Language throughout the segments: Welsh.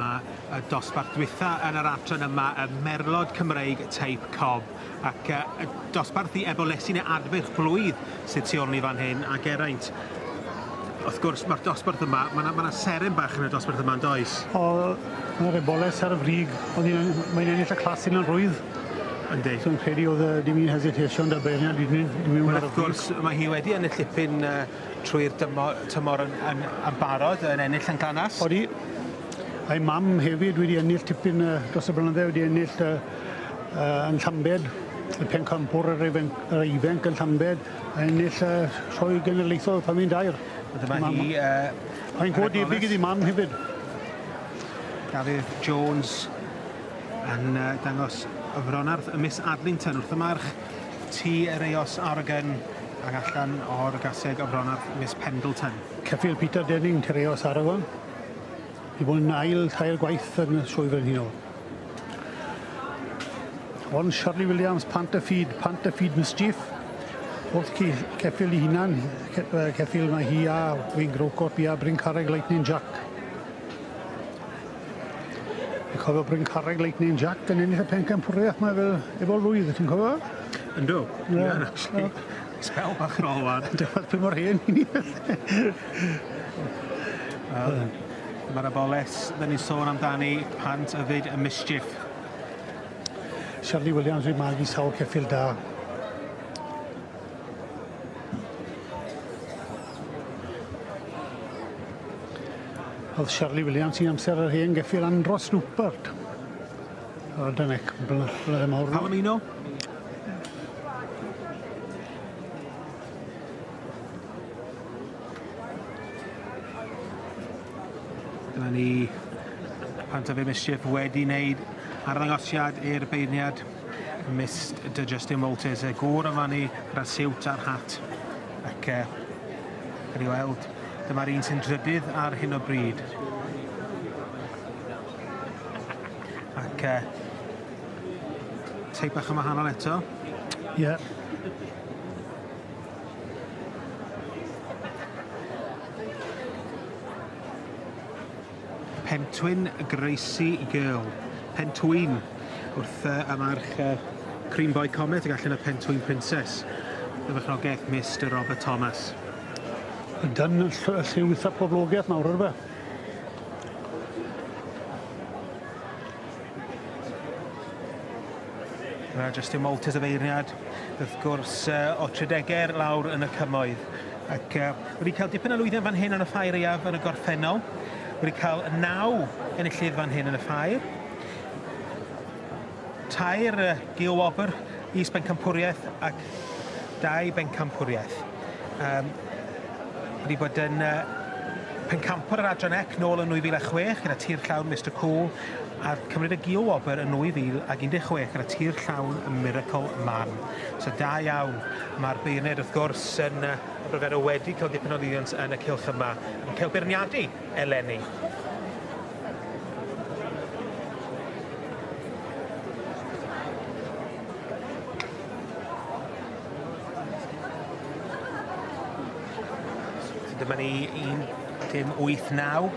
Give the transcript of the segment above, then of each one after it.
Dyma y dosbarth dwytha yn yr adran yma, y Merlod Cymreig Teip Cob. Ac uh, y dosbarth i ebolesi neu adfeirch blwydd sydd tu ôl ni fan hyn, a Geraint, wrth gwrs, mae'r dosbarth yma, mae yna ma seren bach yn y dosbarth yma, yn does? O, mae'r eboles ar y frig, ond mae'n ennill y clas yn rhwydd. Yndi. So, yn credu oedd dim un hesitation da beirniad i ni. Wel, wrth gwrs, mae hi wedi ennill dipyn uh, trwy'r tymor yn, yn, yn barod, yn ennill yn Glanas. Odi. A'i mam hefyd wedi ennill tipyn uh, dros y blynydde, wedi ennill uh, uh, yn Llambed, y pencampwr yr ifanc, yr ifanc yn Llambed, a ennill uh, sioe genedlaethol pan fi'n dair. Dyma hi... Uh, Mae'n go debyg iddi mam hefyd. Dafydd Jones yn uh, dangos y fronarth y Miss Adlington wrth y march T yr Eos Oregon ac allan o'r gaseg y fronarth Miss Pendleton. Ceffyl Peter Denning, Tereos Aragon. I bod yn ail tair gwaith yn y sioe frenhinol. Ond Shirley Williams, Pant y Feed, Pant y Feed Mischief. Wrth ceffyl i hunan, ceffyl mae hi a Wayne Grocott, a Bryn Carreg Lightning Jack. Fi'n cofio Bryn Carreg Lightning Jack yn ennill y pencampwriaeth mae fel efo lwydd, ti'n cofio? Yndw, yeah. Yeah, actually. Sbel bach yn ôl wan. Dyma pwy mor hen i ni. Wel, dyma'r aboles dyn ni'n sôn amdani, Pant Yfyd y Mischief. Shirley Williams wedi magu sawl ceffyl da. Oedd Shirley Williams i'n amser yr hen geffyl Andros Rupert. O, dyna, blynydde mawr. Palomino? Dyna ni Pantafir Mischief wedi wneud arddangosiad i'r beirniad Mr Justin Walters, y gŵr yma ni gyda'r siwt a'r hat. Ac uh, gawn ni weld, dyma'r un sy'n drydydd ar hyn o bryd. Ac uh, teip bach yn wahanol eto. Ie. Yeah. Pentwyn Gracie Girl. Pentwyn wrth uh, y march uh, Cream Boy Comet ac allan y Pentwyn Princess. Y farchnogaeth Mr Robert Thomas. Dyn y lliw eitha poblogaidd nawr, yrfe? Dyna Justin Walters y feirniad, wrth gwrs, uh, o Tredeger lawr yn y cymoedd. Ac uh, wedi cael dipyn o lwyddiant fan hyn yn y ffair eiaf yn y gorffennol. Wedi cael naw enillydd fan hyn yn y ffair. Tair uh, gil wobr, is bencampwriaeth ac dau bencampwriaeth. Um, wedi bod yn uh, pencampwr yr adran ec nôl yn 2006 gyda tir llawn Mr Cool a cymryd y gil wobr yn 2016 gyda tir llawn Miracle Man. So da iawn. Mae'r beirniaid wrth gwrs yn uh, Aberfero wedi cael dipyn o lwyddiant yn y cylch yma, yn cael beirniadu eleni. Dyma ni 1.89.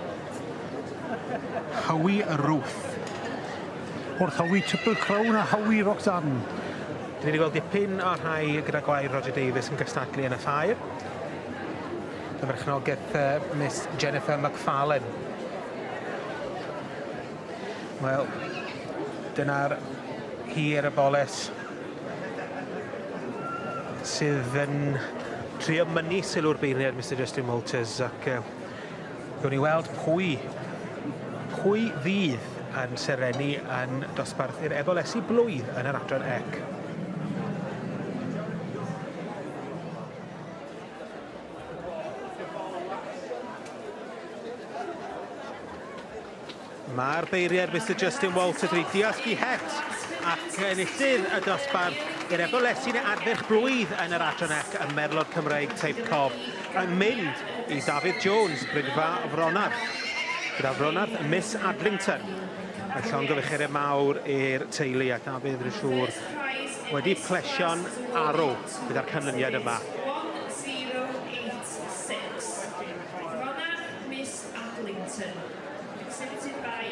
Howie Ruth. Wrth Howie Triple Crown a Howie Roxanne. Dyn ni wedi gweld dipyn o'r rhai gyda gwair Roger Davies yn gystadlu yn y ffair. Y farchnogaeth uh, Miss Jennifer McFarlane. Wel, dyna'r hir y boles sydd yn trio mynnu sylw'r beirniad Mr Justin Walters ac uh, gawn ni weld pwy, pwy fydd yn serennu yn dosbarth i'r ebolesi blwydd yn yr adran ec. Mae'r beiriad Mr Justin Walters wedi diosg i het ac enillydd y dosbarth i'r ebolesi neu adferch blwydd yn yr adran ec y Merlod Cymreig Teip Cob yn mynd i Dafydd Jones, Brydfa Fronarth. Gyda Fronarth, Miss Adlington. Mae llongyfarchiadau mawr i'r teulu a Dafydd yn siŵr wedi plesio'n arw gyda'r canlyniad yma. 1086. Fronarth, Miss Adlington. Exhibited by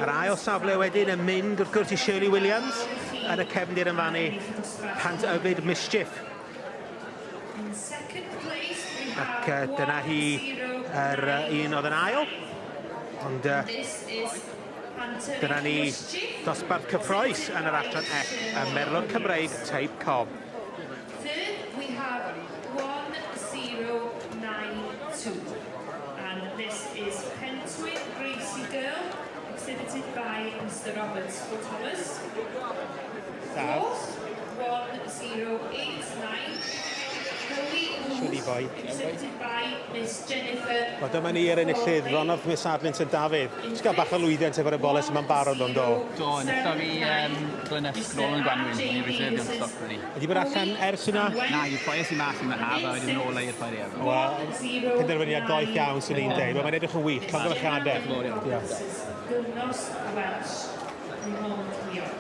Yr ail safle wedyn yn mynd wrth gwrs i Shirley Williams yn y cefndir yn fannu Pant Yfyd Mischief. Ac dyna hi yr un oedd yn ail. Ond dyna ni dosbarth cyffroes yn yr adran F, y Merlod Cymreig Teip Cob. Third, we have 1092. And this is Pentwyn Gracie Girl, exhibited by Mr Robert Thomas. Fourth, 1089. Chloe Siwr boi. Exhibited by Miss Jennifer. Wel, dyma ni yr enillydd, Ronald Miss Adlint yn Dafydd. Jyst gael bach o lwyddiant efo'r eboles yma'n barod ond do. Do, enillon ni Glenesg nôl yn Gwanwyn, o'n i'n reserfio'n stoc ni. Ydy bod allan ers yna? Na, i'r ffair sy'n mas yn y haf a wedyn nôl i'r ffair efo. Wel, penderfyniad doeth iawn sy'n ni'n deud. Wel, mae'n edrych yn wych, llongyfarchiadau. Diolch. Gymnos Welsh, Raymond Leon.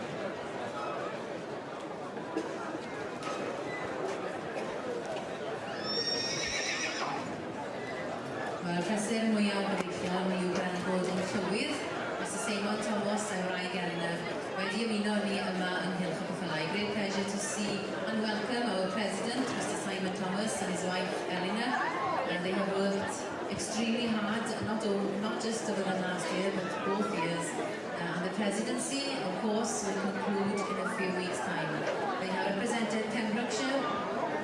Wel, pleser mwyaf gobeithio yw gan bod yn llywydd, Mr Seimon Thomas a'i wraig Eleanor wedi ymuno ni yma yng Nghylch y Ceffylau. Great pleasure to see and welcome our President, Mr Simon Thomas, and his wife Eleanor. And they have worked extremely hard, not just over the last year, but both years. And the presidency, of course, will conclude in a few weeks' time. They have represented Pembrokeshire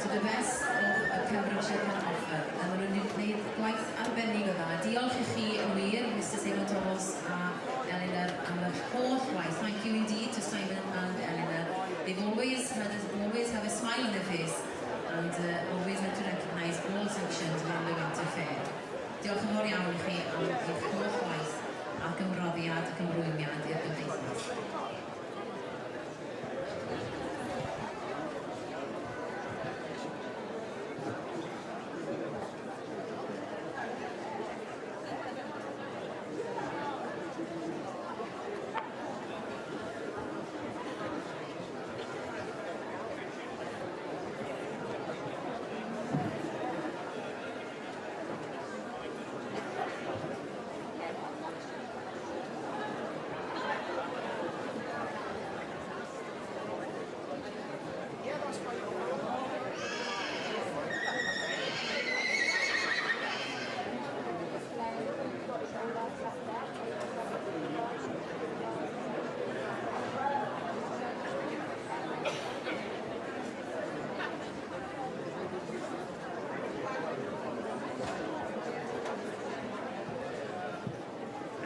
to the best of Pembrokeshire can offer. A maen nhw'n gwneud gwaith arbennig o dda. Diolch i chi yn wir, Mr Simon Thomas a Eleanor, am yr holl waith. Thank you indeed to Simon and Eleanor. They've always have a smile on their face and always want to recognise all sanctions within the Winter Fair. Diolch yn fawr iawn i chi am eich holl waith ac ymroddiad ac ymrwymiad i'r gymdeithas.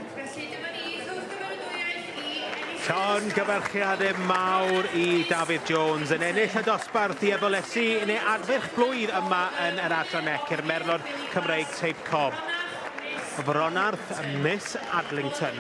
Ac felly dyma ni clwb cymeradwyaeth i ennill Llongyfarchiadau mawr i Dafydd Jones yn ennill y dosbarth i ebolesi yn ei adfyrch blwydd yma yn yr adran ec i'r Merlod Cymreig Teip Cob. Fronarth Miss Adlington.